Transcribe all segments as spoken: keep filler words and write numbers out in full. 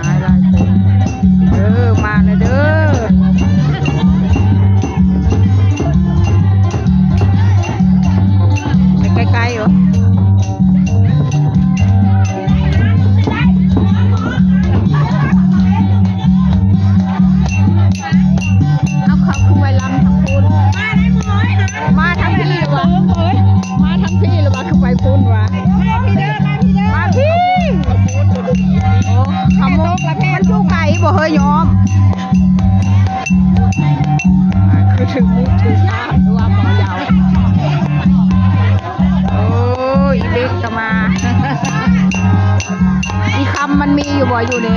หลายหลายคน เออ มาเลยเด้อ ไปใกล้ๆอยู่ เอาเขาคือไปลำทางพุ้น มาทางพี่หรือวะ มาทางพี่หรือวะ คือไปพุ้นวะ มาพี่เด้อ มาพี่เด้อ มาพี่ โอ้ คำว่ามันอยู่ไกลบ่เฮ้ยยอม คือถึงมุกถึงข้ามหรือว่าบ่ยาว โอ้ อีเบกก็มา อีคำมันมีอยู่บ่อยู่นี่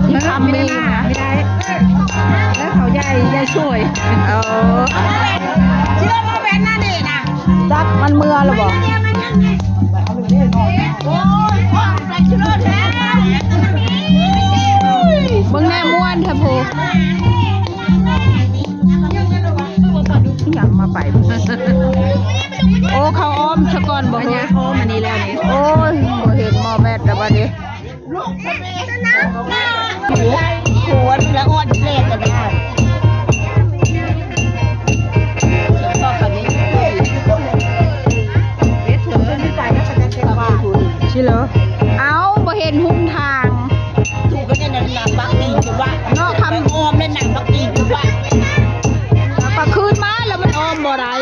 อีคำมีอยู่นะ ไม่ได้ แล้วเขาใหญ่ ใหญ่สวย เออ จักมันเมือหรือบ่ เบิ่งแน่ม่วนแท้โพ อยากมาไป โอ้ เขาอ้อมซะก่อนบ่ มัน เฮ้ย ยากอ้อมอันนี้แล้วนี่ โอ้ย บ่เห็นหมอแบตแล้วบัดนี้ หัวละอ่อนแรกกันได้ ชิโล เอ้า บ่เห็นหนทาง ถูกก็เนี่ยนะ หนังบักตีนคือว่า เนาะ คำ อ้อมเนี่ย หนังบักตีนคือว่า ก็คืนมาแล้วมันอ้อมบ่ได้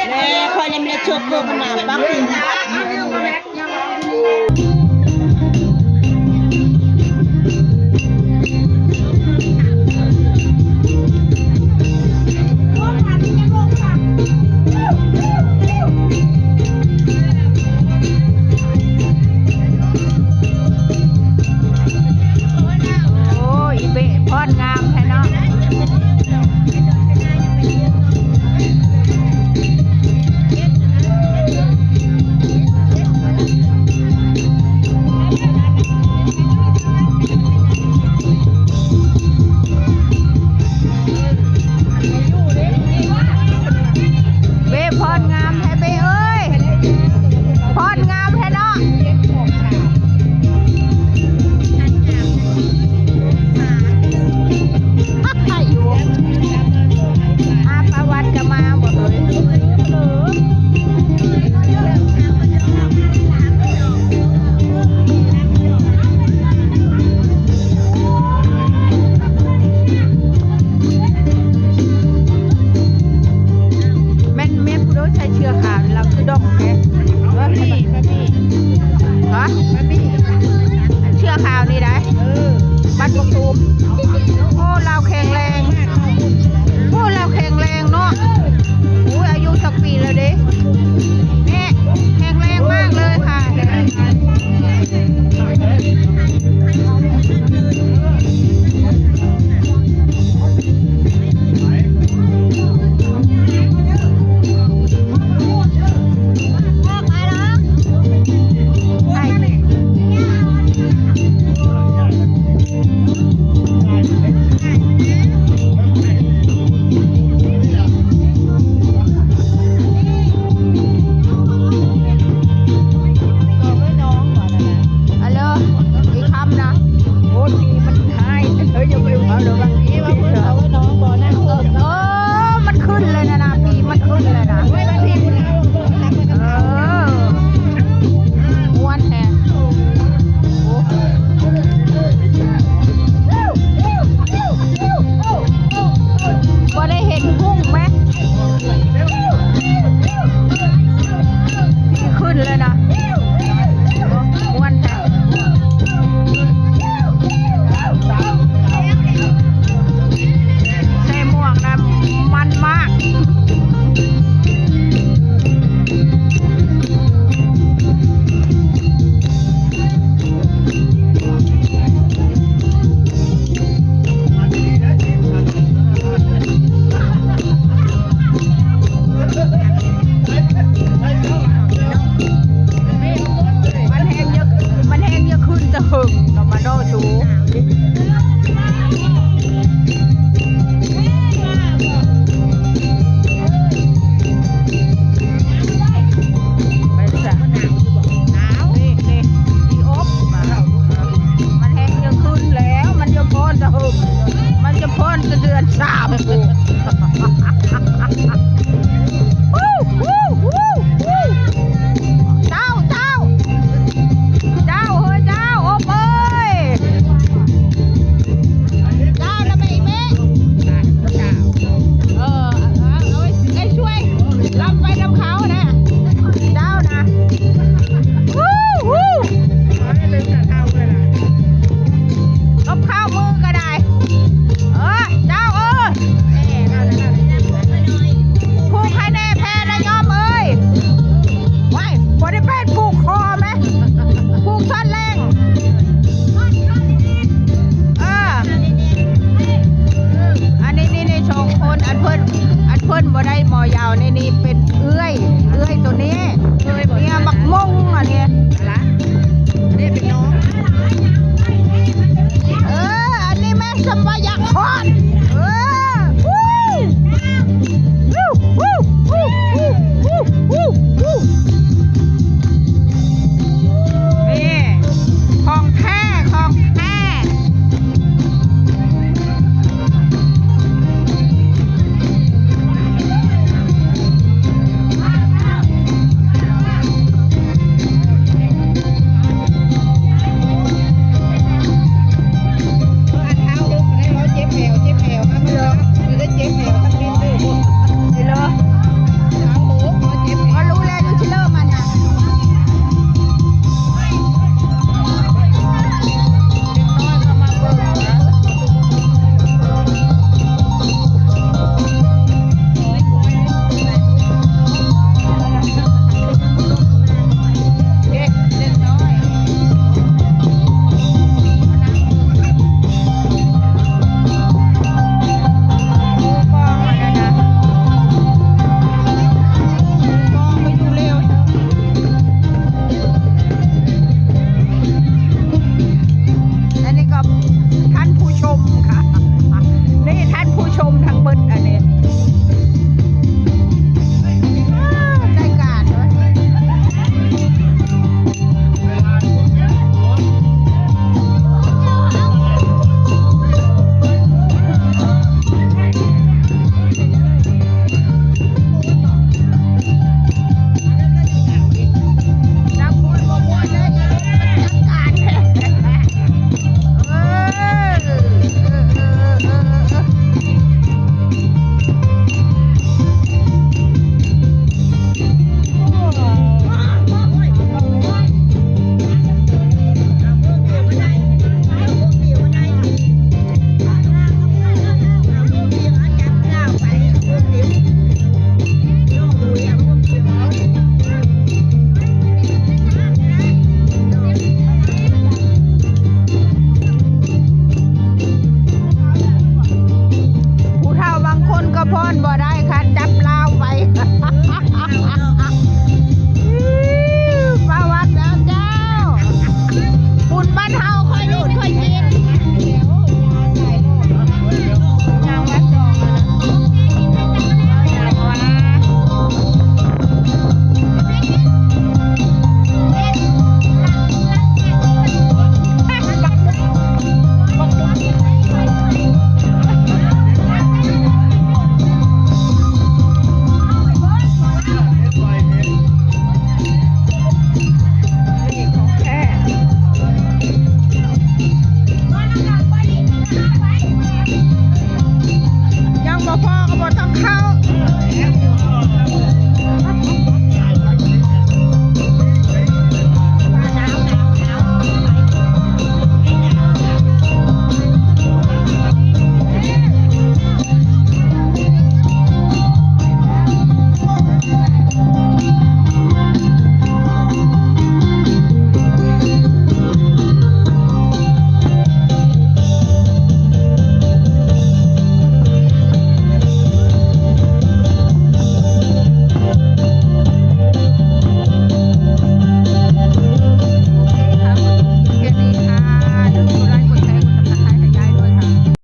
แม่คอยเนี่ยไม่ได้ชกเกินมันหนังบักตีน